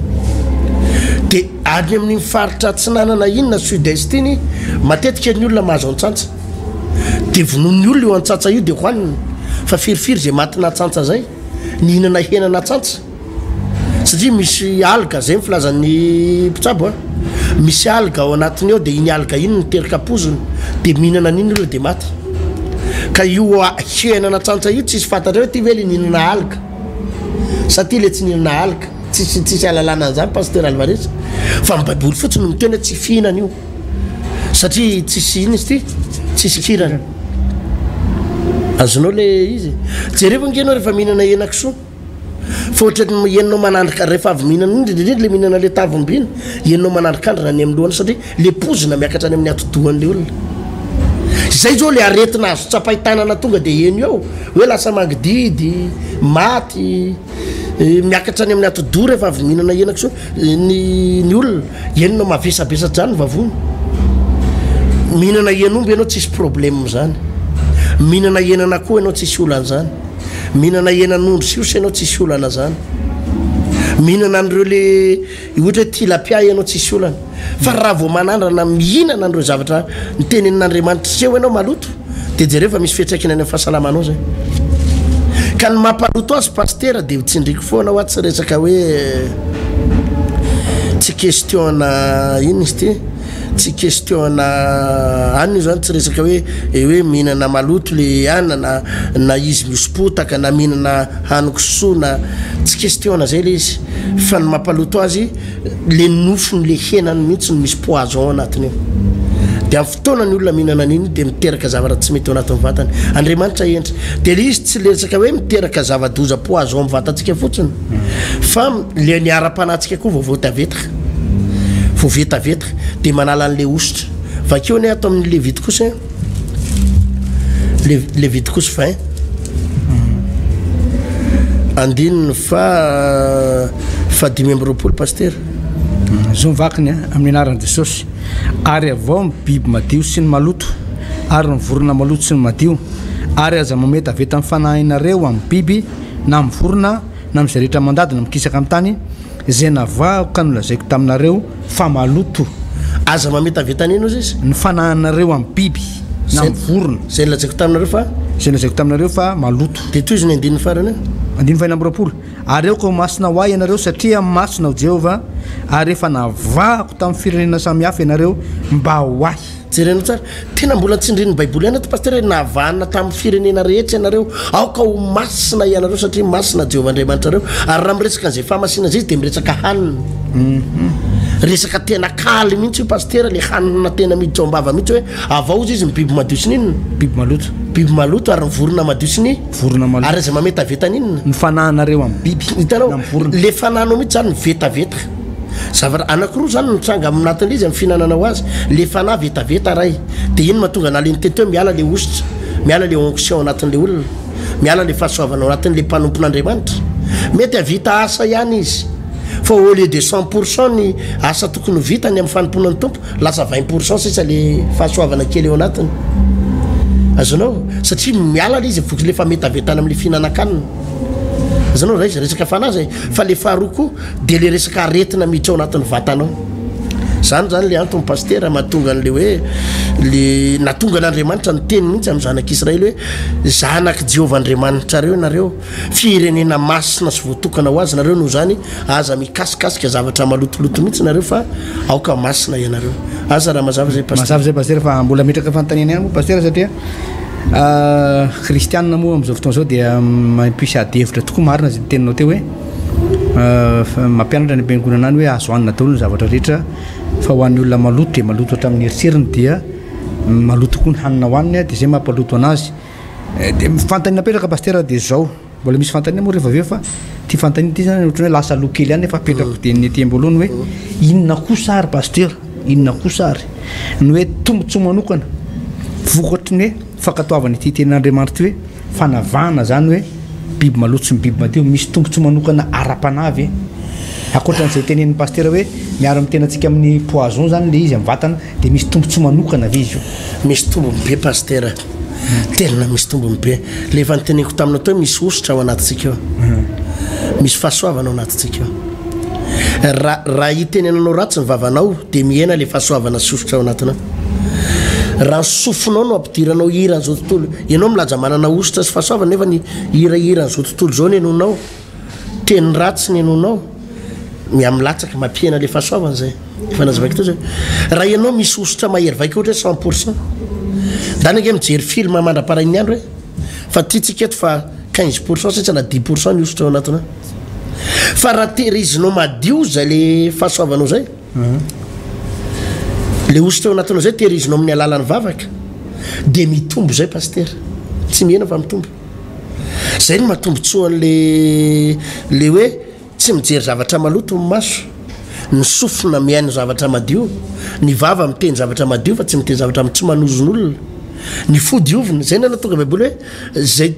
De any amin'iny faritra atsinanana iny na sud est iny, matetika ny olona mahazo antsantsa. De vonoin'ny olona io antsantsa io de hohaniny. Fa firifiry zay matina antsantsa zay, nihinana henana antsantsa. Satria misy alga, zay ny filazan'ny mpitsabo a, misy alga ao anatiny ao de iny alga iny miteraka pozina, de mihinana an'iny ny olona de maty. Ka io henana antsantsa io tsisy fantatra hoe ty ve le nihinana alga sa ty le tsy nihinana alga, tsisy tsisy ahalalana an'izany Pasteur Alvarez fa ny baiboly fotsiny no miteny hoe tsy fihinana io satria tsisy inona izy ty, tsisy kirany. Azonao le izy? Jerevo ange ianao rehefa mihinana henakisoa. Fa ohatran'ny henonao manandrika rehefa avy mihinana indrindra indrindra le mihinana le tavim-by iny, henonao manandrikandrina any amin'ny lohany satria le pozina miakatra any amin'ny atidohan'le olona. Izay zao le aretina azo tsapain-tanana tonga de heno eo hoe lasa mangidihidy, maty, miakatra any amin'ny atidoha rehefa avy mihinana henakisoa ny ny olona, henonao mavesabesatra zany ny vavony. Mihinana hen'omby ianao tsisy problème zany, mihinana henan'akoho ianao tsisy olana zany. Mihinana henan'ondry sy osy ianao tsisy olana zany. Mihinana an'ireo le ohatra hoe tilapia ianao tsisy olana. Fa raha vao manandrana mihinana an'ireo zavatra nitenenin'Andriamanitra ireo ianao maloto dia jereo fa misy fiantraikany any amin'ny fahasalamanao zay. Ka ny mampaloto azy pasitera dia tsindriko foana hoa tsy resaka hoe tsy question-na inona izy ity. Tsy question na anona io zany, tsy resaka hoe hoe mihinana maloto le anana na izy mihoso-potaka na mihinana hanin-kisoa na, tsy question na zay le izy fa ny mampaloto azy le nofony le henany mihitsy no misy poison anatiny ao, de amin'ny fotoana ny olona mihinana an'iny de miteraka zavatra tsy mety ao anatin'ny vatany, Andriamanitra hendry, de le izy tsy le resaka hoe miteraka zava-doza poison amin'ny vatantsika fotsiny fa le ny ara-panahintsika koa voavoatavetaka. Vao vetaveta dia manala an'ilay hosotra. Vakio anie ato amin'ny Levitikosy eh. Levitikosy 20. Andininy fa fa 25 pasitera. Zo ny vakiny eh, amin'ny anaran'i Jesosy. Ary avao ny biby madio sy ny maloto, ary ny vorona maloto sy ny madio, ary aza mametaveta ny fanahinareo amin'ny biby na amin'ny vorona na amin'izay rehetra mandady na mikisaka amin'ny tany, Izay navahako ka nolazaiko taminareo fa maloto. Aza mametaveta an'ino ozy izy? Ny fanahinareo amin'ny biby na amin'ny vorona. Izay nolazaiko taminareo fa. Izay nolazaiko taminareo fa maloto. Dia tohizo ny andininy farany eo. Andininy fahenina amby 26. Ary aoka ho masina ho Ahy ianareo, satria masina ho Jehovah, ary efa navahako tamin'ny firenena samihafa ianareo mba ho Ahy. Jerena tsara. Tena mbola tsindrin'ny baiboly ihany ato pasitera hoe navahana tamin'ny firenena rehetra ianareo, aoka ho masina ianareo satria masina Jehovah Andriamanitrareo. Ary raha miresaka an'izay fahamasinana izay izy dia miresaka hanina. Resaka tena kaly mihitsy io pasitera, le hanina tena miditra ao am-bava mihitsy hoe avaoza izy ny biby madio sy ny inona? Biby maloto. Biby maloto ary ny vorona madio sy ny vorona maloto. Ary aza mametaveta ny inona? Ny fanahinareo amin'ny biby Hitanao, na amin'ny vorona. Le fanahinao mihitsy zany mivetaveta. Zavatra anakiroa zany no mitranga aminatin'ilay izy amin'ny fihinanana ho azy, le fanahy vetaveta ray, de iny mahatonga anah le niteny teo miala le hosotra, miala le onction anatin'le olona, miala le fahasoavana ao anatin'le mpanompon'Andriamanitra. Mety hahavita asa ihany izy fa au lieu de 100% ny asa tokony ho vitany amin'ny fanompoana ny Tompo, lasa 20% sisa le fahasoavana kely eo anatiny. Azonao? Satria miala le izy vokatry le fametavetana amin'le fihinanan-kanina. Azonao? Zay resaka fanahy zay. Fa le faharoa koa Dia le resaka aretina miditra ao anatin'ny vatanao. Zany zany le antony pasitera mahatonga an'le hoe le nahatonga an'Andriamanitra niteny mihitsy amin'ny zanak'Israely hoe zanak'i Jehovah Andriamanitrareo ianareo, firenena masina sy voatokana ho azy nareo, noho izany aza mikasikasika zavatra malotoloto mihitsy nareo fa aoka masina ianareo. Asa raha mazava zay pasitera. Mazava zay pasitera fa mbola ametraka fanontaniana ihany moa pasitera satria kristianina moa amin'izao fotoana izao dia mampisy ady hevitra tokoa marina izay teninao teo hoe Mampianatra any am-piangonana any hoe azo hanina daholo ny zavatra rehetra fa ho an'ny olona maloto dia maloto hatramin'ny eritreriny dia maloto koa ny hanina hohaniny dia izay mampaloto anazy. Dia fanontaniana apetraka Pasitera dia izao. Mbola misy fanontaniana moa rehefa avy eo fa ity fanontaniana ity zany ohatran'ny hoe lasa aloha kely ihany nefa apetrako dieny ety am-boalohany hoe inona kosa ary pasteur, inona kosa ary ny hoe tombontsoa manokana vokatry ny hoe fankatoavana ity tenin'Andriamanitra ity hoe fanavahana zany hoe biby maloto sy ny biby madio, misy tombontsoa manokana ara-panahy ve? Ankoatran'izay tenenin'ny pasitera hoe miaro ny tenantsika amin'ny poison zany le izy amin'ny vatana dia misy tombontsoa manokana ve izy io? Misy tombony be pasitera. Tena misy tombony be. Le efa noteneniko taminao teo misy hosotra ao anatintsika ao. Misy fahasoavana ao anatintsika ao. Raha raha itenenanao ratsy ny vavanao dia mihena le fahasoavana sy hosotra ao anatinao. Raha ny sofinao no ampidiranao hira an'izao tontolo, ianao milaza manana hosotra sy fahasoavana nefa ny hirahiran'izao tontolo izao ny henoinao. Teny ratsy ny henoinao, mihamilatsaka, mampihena le fahasoavana zay. Efa nazavaiko teo zay. Raha ianao misy hosotra mahery vaika ohatra hoe 100 pour cent, ndana ange mijery film mandra-parain'ny andro e, fa ty tsika eto fa 15 pour cent sisa na 10 pour cent ny hosotra ao anatinao. Fa raha tehirizinao madio zay le fahasoavanao zay, le hosotra ao anatinao zay tehirizinao amin'ny alalan'ny vavaka, dia mitombo zay pasitera. Tsy mihena fa mitombo. Zay no maha tombotsoa an'le le hoe tsy mijery zavatra maloto ny maso, ny sofina mihaino zavatra madio, ny vava miteny zavatra madio fa tsy miteny zavatra tsy manozon'olona, ny fo diovina. Zay no nahatonga baiboly hoe zay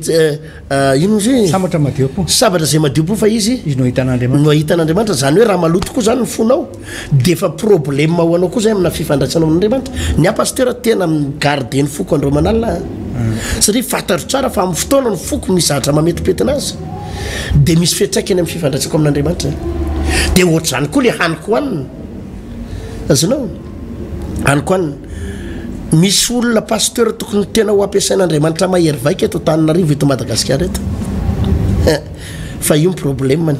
inona izy hoe? Sambatra madio am-po. Sambatra zay madio am-po fa izy Izy no hahita an'Andriamanitra. No hahita an'Andriamanitra. Zany hoe raha maloto koa zany ny fonao dia efa problème ho anao koa zay amina fifandraisanao amin'Andriamanitra. Ny ahy pasteur tena mi-garder ny foko andro aman'alina aho. Satria fantatro tsara fa amin'ny fotoana ny foko misy zavatra mametimpetina azy dia misy fiantraikany amin'ny fifandraisako amin'Andriamanitra. Dia ohatr'izany koa le haniko hohanina. Azonao? Haniko hohanina. Misy olona pasteur tokony tena ho ampiasain'Andriamanitra mahery vaika eto Antananarivo eto Madagasikara eto. Fa io ny problème-ny.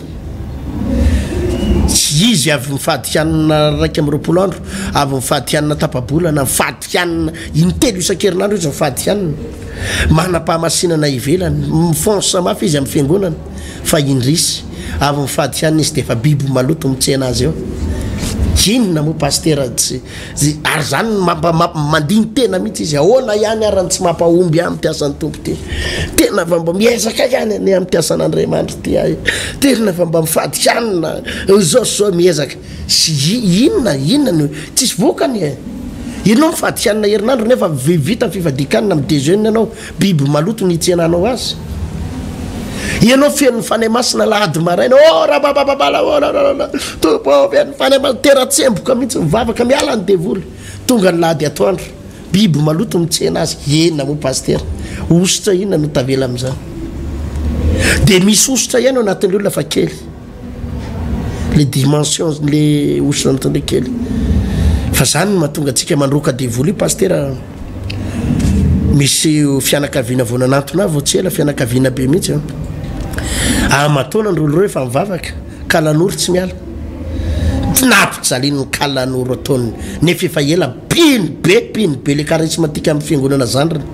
Tsy izy avy mifady hanina 21 andro, avy mifady hanina tapa-bolana, mifady hanina intelo isan-kerinandro izy mifady hanina. Manam-pahamasinana ivelany, mi-fonce mafy izy amin'ny fiangonana, fa indrisy, avy mifady hanina izy dia efa biby maloto mitsena azy eo. Inona moa pasitera tsy Ary zany no mampa mandini-tena mihitsy izy, ahoana ihany ara no tsy mampahomby ahy amin'ity asan'ny Tompo ity? Tena fa mba miezaka ihany anie amin'ity asan'Andriamanitra ity aho e. Tena fa mba mifady hanina, izao sy izao miezaka. Sy inona, inona no, tsisy vokany e. Ianao mifady hanina herinandro nefa vita ny fifadian-kanina mi-dejeune ianao, Biby maloto ny hitsenanao azy. Ianao feno ny Fanahy Masina alahady maraina, oh rababababala, oh rararara, Tompo ô, feno ny Fanahy Masina, tera-tsemboka mihitsy mivavaka, miala ny devoly. Tonga ny lahady atoandro, biby maloto mitsena azy, inona moa pasitera, hosotra inona no tavela amin'izany? Dia misy hosotra ihany ao anatin'ny olona fa kely. Le dimension le hosotra anatin'ilay kely. Fa zany no mahatonga antsika mandroaka devoly io pasitera. Misy fianakaviana vao nanantona ahy vao tsy ela, fianakaviana be mihitsy an. Aman-taona ny rolo ireo efa mivavaka, kalanoro tsy miala. Nampijalian'ny kalanoro ataony nefa efa ela mpino be, mpino be le charismatique amin'ny fiangonana zandriny.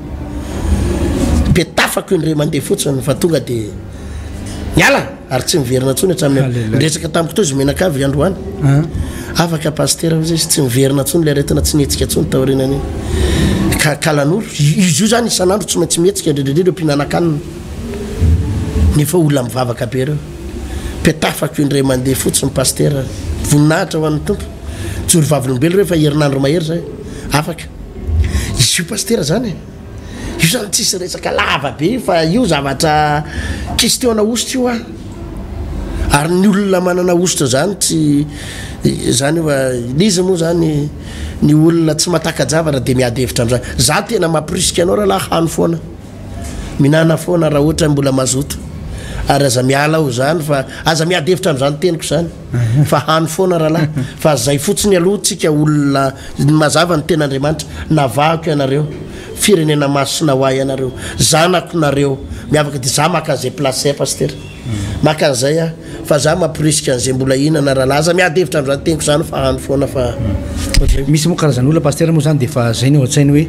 Petafako indray mandeha fotsiny fa tonga de miala. Ary tsy miverina intsony hatramin'ny Niresaka tamiko teo izy mianakavy androany. Afaka pasitera hozy izy, tsy miverina intsony ilay aretina, tsy nihetsika intsony taorianan'iny. Ka kalanoro, izy io zany isan'andro tsy maintsy mihetsika, indrindra indrindra ireo mpihinana-kanina. Nefa olona mivavaka be ireo. Petafako indray mandeha fotsiny pasitera. Voninahitra ho an'ny Tompo. Joro vavolombelona ireo efa herinandro mahery izay. Afaka. Izy io pasitera zany e. Io zany tsisy resaka lava be fa io zavatra question-na hosotra io an! Ary ny olona manana hosotra zany tsy zany io fa izy moa zany ny olona tsy mataka-javatra de miady hevitra amzany. Za tena mampirisika anao rahalahy hano foana, minana foana raha ohatra mbola mazoto ary aza miala ao zany fa aza miady hevitra amzany teniko zany fa hano foana rahalahy fa zay fotsiny aloha tsika olona Mazava ny tenin'Andriamanitra, Navahako ianareo, firenena masina ho ahy ianareo, zanako nareo, miavaka dia za maka an'izay place zay Pasitera, maka an'izay aho, fa za mamporisika an'izay mbola hihinana rahalahy, aza miady hevitra amin'izany teniko izany fa hano foana fa ohatr'izay. Misy moa karazan'olona Pasitera moa zany dia efa zay ny ao an-tsainy hoe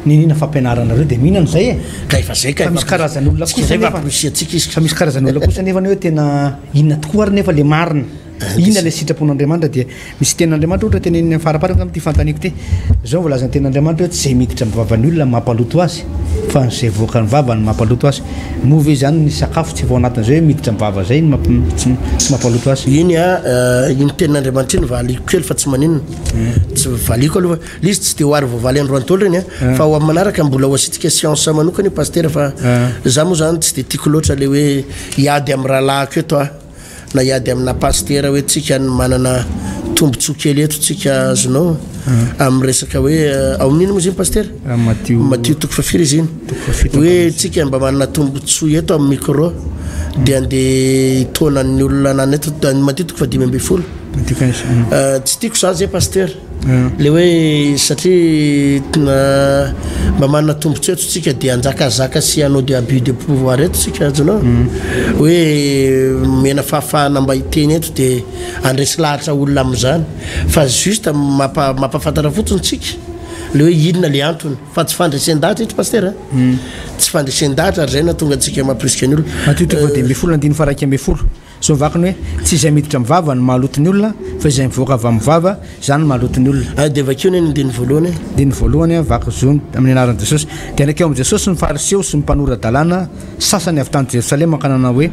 niniana fampianaranareo dia mihinana izay e! Ka efa zay ka Fa misy karazan'olona kosa nefa, amporisihantsika izy fa misy karazan'olona kosa nefa hoe tena inona tokoa ary nefa le marina. Inona ilay sitrapon'Andriamanitra dia misy tenin'Andriamanitra ohatra teneniny amin'ny faraparany angamba ity fanontaniako ity. Izao no voalazan'ny tenin'Andriamanitra hoe tsy izay miditra amin'ny vavan'ny olona no mampaloto azy fa izay voakan'ny vava no mampaloto azy. Moa ve izany ny sakafo tsy efa ao anatin'izay hoe miditra amin'ny vava izay no tsy mampaloto azy? Iny a, iny tenin'Andriamanitra iny valiako kely fa tsy maninona. Tsy valiako aloha fa ilay izy tsy dia ho ary voavaly androany daholo ireny a, fa ho amin'ny manaraka mbola ho asiantsika séance manokana io Pasitera fa za moa izany tsy dia tiako loatra ilay hoe hiady amin'ny rahalahiko eto aho. na hiady amina pasitera hoe tsika ny manana tombotsoa kely eto tsika azonao amin'ny resaka hoe ao amin'ino moa izy iny pasitera? Matio Matio toko fahafiry izy iny? Hoe tsika mba manana tombotsoa eto amin'ny micro dia andeha hitaona ny olona nana eto Matio toko fahadimy ambin'ny folo. Tsy tiako zany zay pasitera. Le hoe satria mba manana tombotsoa eto tsika dia hanjakazaka sy hanao de abus de pouvoir eto tsika azonao hoe omena fahafahana mba hiteny eto de handresy lahatra olona amin'izany fa juste mampa mampafantatra fotsiny tsika le hoe inona le antony fa tsy fandresen-dahatra eto pasitera a tsy fandresen-dahatra ary zay nahatonga antsika mampirisika ny olona. Matio toko 15 andininy faha 11. Izao ny vakiny hoe, Tsy izay miditra amin'ny vava no mahaloto ny olona, fa izay mivoaka avy amin'ny vava, izany no mahaloto ny olona. Ary dia vakio anie ny andininy voalohany e. Andininy voalohany, vaky zo amin'ny anaran'i Jesosy. Dia nankeo amin'i Jesosy ny Fariseo sy ny mpanora-dalàna sasany avy tany Jerosalema ka nanao hoe,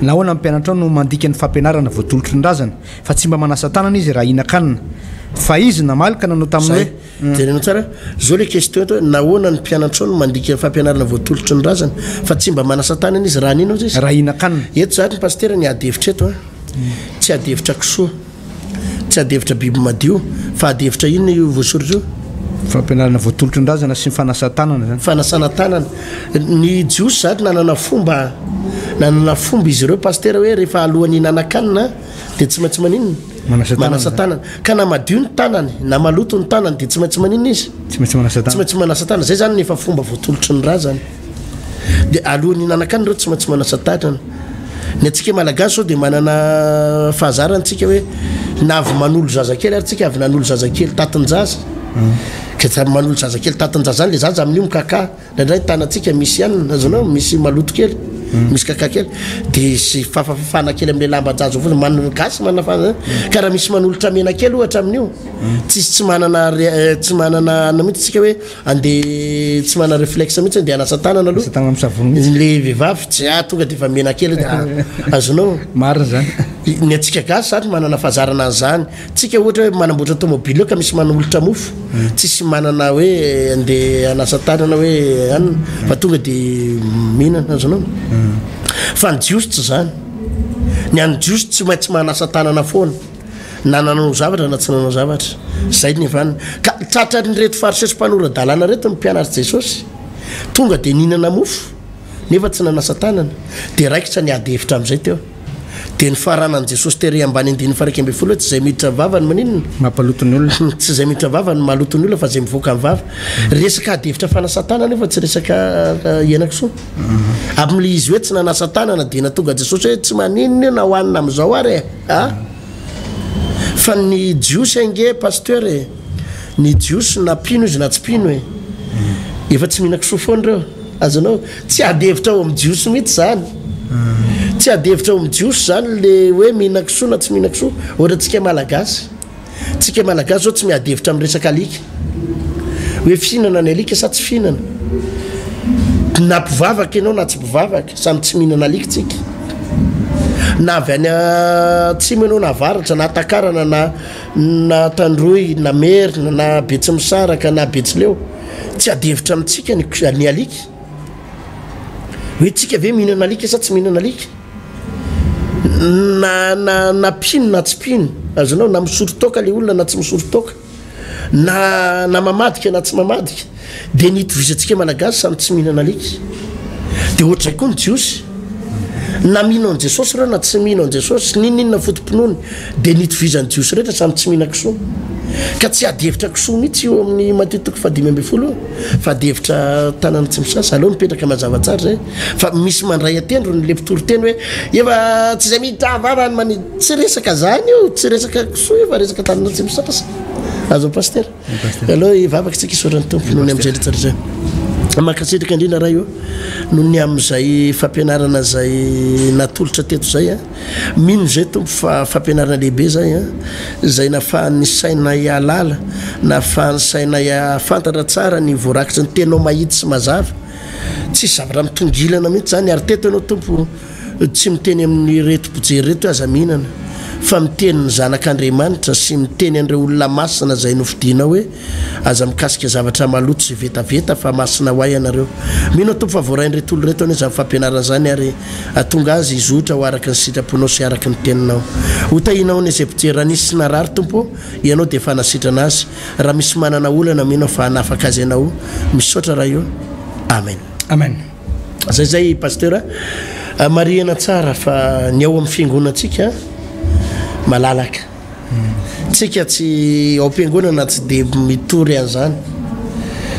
Nahoana ny mpianatrao no mandika ny fampianarana voatolotry ny razana, fa tsy mba manasa tanana izy raha hihinan-kanina? Fa izy namaly ka nanao taminy hoe. Jerenao tsara zao le question eto hoe nahoana ny mpianatrao no mandika ny fampianarana voatolotry ny razana fa tsy mba manasa tanana izy raha anino izy? Raha hihinan-kanina. Eto zany pasitera ny ady hevitra eto a, tsy ady hevitra kisoa, tsy ady hevitra biby madio fa ady hevitra inona io voasoratra io? Fampianarana voatolotry ny razana sy ny fanasan-tanana zany. Fanasana tanana. Ny jiosy zany nanana fomba, nanana fomba izy ireo pasitera hoe rehefa alohan'ny hihinan-kanina dia tsy maintsy maninona? Manasa tanana. Manasa tanana. Ka na madio ny tanany, na maloto ny tanany dia tsy maintsy maninona izy? Tsy maintsy manasa tanana. Tsy maintsy manasa tanana. Zay zany ny efa fomba voatolotry ny razana. Dia alohan'ny hihinana-kanina ireo tsy maintsy manasa tanana. Ny antsika Malagasy zao dia manana fahazarana tsika hoe na avy manolo zazakely ary tsika avy nanolo zazakely tatin-jaza. Ka tsy avy manolo zazakely tatin-jaza zany le zaza amin'io mikakà. Indraindray ny tanantsika misy ihany, azonao, misy maloto kely, misy kaka kely, dia sy fafafafana kely amin'ilay lamban-jaza fotsiny, man- gasy manana fa, ka raha misy manolotra mena kely ohatra amin'io, tsisy tsy manana re- tsy manana anona mihitsy tsika hoe andeha, tsy manana réflexe mihitsy andeha hanasa tanana aloha. Hanasa tanana amin'ny savony mihitsy. Le vehivavy tsy ah tonga dia efa mena kely dia ah, azonao. Marina izany. Ny antsika gasy zany manana fahazarana an'izany. Tsika ohatra hoe manamboatra tomobile eo ka misy manolotra mofo, tsisy manana hoe andeha hanasa tanana hoe anona fa tonga de mihinana azonao. Fa ny jiosy tsy zany. Ny an'ny jiosy tsy maintsy manasa tanana foana na nanao zavatra na tsy nanao zavatra. Zay ny efa ka tratran'ireto fariseo sy mpanora-dalàna reto ny mpianatr'i Jesosy. Tonga de nihinana mofo nefa tsy nanasa tanana. De raikitra ny ady hevitra amin'izay teo. Dia nifaranan'i Jesosy tery ambany andininy faha 11 hoe tsy izay miditra vava no maninona? Mampaloto ny olona. Tsy izay miditra vava no maloto ny olona fa izay mivoaka ny vava. Resaka ady hevitra fanasan-tanana io fa tsy resaka henakisoa. Amin'ilay izy hoe tsy nanasa tanana dia nahatonga Jesosy hoe tsy maninona io na hohanina amin'izao ary e! A! Fa ny Jiosy ange Pasteur e! Ny Jiosy na mpino izy na tsy mpino e! Efa tsy mihinan-kisoa foana ireo. Azonao? Tsy ady hevitra ao amin'ny Jiosy mihitsy izany. Tsy ady hevitra ao amin'ny Jiosy izany le hoe mihinan-kisoa na tsy mihinan-kisoa. Ohatra antsika Malagasy. Tsika Malagasy zao tsy miady hevitra amin'ny resaka alika. Hoe fihinana ny alika sa tsy fihinana. Na mpivavaka ianao na tsy mpivavaka, samy tsy mihinana alika tsika. Na avy any atsimo ianao na avaratra na Antakarana na na Tandroy na Merina na Betsimisaraka na Betsileo. Tsy ady hevitra amintsika ny ny alika. Hoe tsika ve mihinana alika sa tsy mihinana alika? Na na na mpino na tsy mpino, azonao, na misotro toaka le olona na tsy misotro toaka, na na mamadika na tsy mamadika, dia ny itovizantsika Malagasy samy tsy mihinana alika. Dia ohatr'izay koa ny Jiosy. Na mino an'i Jesosy ireo na tsy mino an'i Jesosy, n'inon'inona foto-pinoany, dia ny itovizan'ny Jiosy rehetra samy tsy mihinan-kisoa. Ka tsy ady hevitra kisoa mihitsy io amin'ny Matio toko fahadimy ambin'ny folo io, fa ady hevitra tanana tsy misasa. Aleo mipetraka mazava tsara izay. Fa misy mandray an-tendrony ilay mpitory teny hoe efa tsy izay miditra vava ny mani-, tsy resaka izany io, tsy resaka kisoa io fa resaka tanana tsy misasa. Azon'i Pasitera. Aleo hivavaka isika hisaotra ny Tompo noho ny amin'izay rehetra izay. Mankasitraka indrindra Ray o, noho ny amin'izay fampianarana izay natolotra teto izay a. Mino izay Tompo fa fampianarana lehibe izay a, izay nafahan'ny sainay hahalala, nafahan'ny sainay hahafantatra tsara ny voarakitry ny Teninao mahitsy sy mazava. Tsisy zavatra mitongilana mihitsy izany ary teto Ianao Tompo tsy miteny amin'ireto mpijery ireto hoe aza mihinana fa miteny ny zanak'Andriamanitra sy miteny an'ireo olona masina izay nofidinao hoe aza mikasika zavatra maloto sy vetaveta fa masina ho ahy ianareo. Mino aho Tompo fa voarain'ireto olona ireto anie izany fampianarana izany ary hahatonga azy hizotra ho araka ny sitraponao sy araka ny teninao. Ho tahinao anie izay mpijery. Raha nisy narary Tompo ô, Ianao dia efa nasitrana azy. Raha misy manana olana mino aho fa hanafaka azy Ianao. Misaotra Ray ô. Amen. Amen. Zay zay Pasteur a. Marihana tsara fa ny ao amin'ny fiangonantsika malalaka. Tsika tsy ao am-piangonana tsy dia mitory an'izany.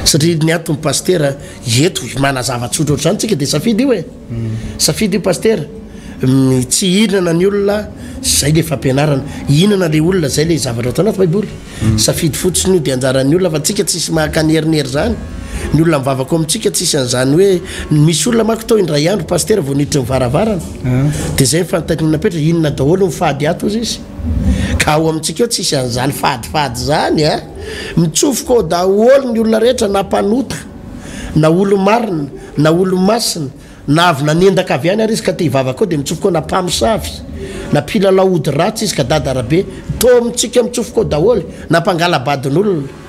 Satria ny ato ny pasitera eto manazava tsotra ohatr'izany tsika dia safidy io e. Safidy io pasitera. Tsy hihinana ny olona, zay le fampianarana. Hihinana le olona, zay le zavatra atao anaty baiboly. Safidy fotsiny io dia anjaran'ny olona fa tsika tsisy mahaka an'herinery zany. Ny olona mivavaka ao amintsika tsisy an'izany hoe misy olona manko tao indray andro pasitera vao niditra ny varavarana. Dia zay ny fanontaniana napetraka, inona daholo ny fady ato hozy izy. Ka ao amintsika ao tsisy an'izany fadifady zany a. Mitsofoka ao daholo ny olona rehetra na mpanota na olo-marina na olo-masina. Na avy nanendaka avy any ary izy ka te hivavaka ao dia mitsofoka ao na mpamosavy na mpilalao ody ratsy izy ka dada rabe toa amintsika mitsofoka ao daholo na mpangala-badin'olona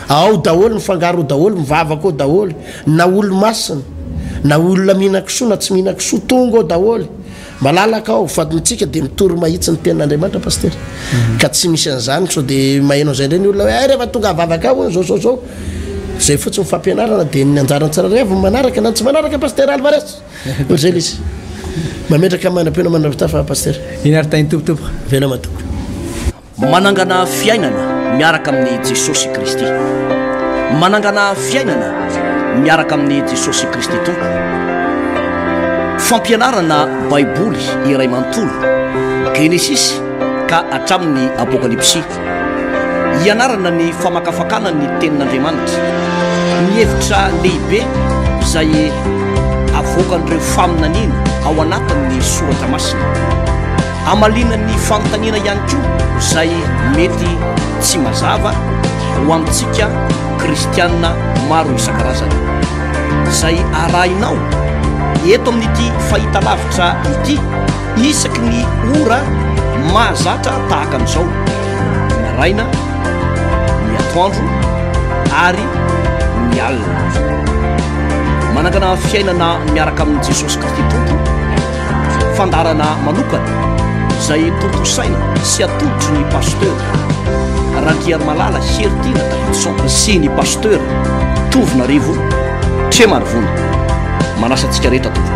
ao daholo mifangaro ao daholo mivavaka ao daholo na olo-masina na olona mihinan-kisoa na tsy mihinan-kisoa tonga ao daholo Malalaka aho fa ntsika dia mitory mahitsy ny tenin'Andriamanitra Pasitera. Ka tsy misy an'izany sao dia maheno an'izay indray ny olona hoe hay rehefa tonga vavaka aho hono zao zao zao. Zay fotsiny ny fampianarana dia ny anjaran'ny tsirairay avy ny manaraka na ny tsy manaraka Pasitera Alvarez. Ohatr'izay ilay izy. Mametraka mandra-peo na mandra-pitafa Pasitera. Iny ary tahin'ny Tompo tompoko. Veloma tompoko. Manangana fiainana miaraka amin'i Jesosy Kristy. Manangana fiainana miaraka amin'i Jesosy Kristy Tompo. Fampianarana Baiboly iray manontolo, Genesisy ka hatramin'ny Apokalypsy. Ianarana ny famakafakana ny Tenin'Andriamanitra, ny hevitra lehibe izay avoakan'ireo faminaniana ao anatin'ny Soratra Masina. Hamaliana ny fanontaniana ihany koa izay mety tsy mazava ho antsika kristiana maro isan-karazany. Izay arahinao eto amin'ity fahitalavitra ity isaky ny ora mahazatra tahaka an'izao, ny maraina, ny atoandro ary ny alina. Manangana fiainana miaraka amin'i Jesosy Kristy Tompo. Fandaharana manokana izay tontosaina sy atolotry ny Pasteur Randriarimalala Heritiana Davidson sy ny Pasteur Tovonarivo Tremarivony. Manasa antsika rehetra tompoko.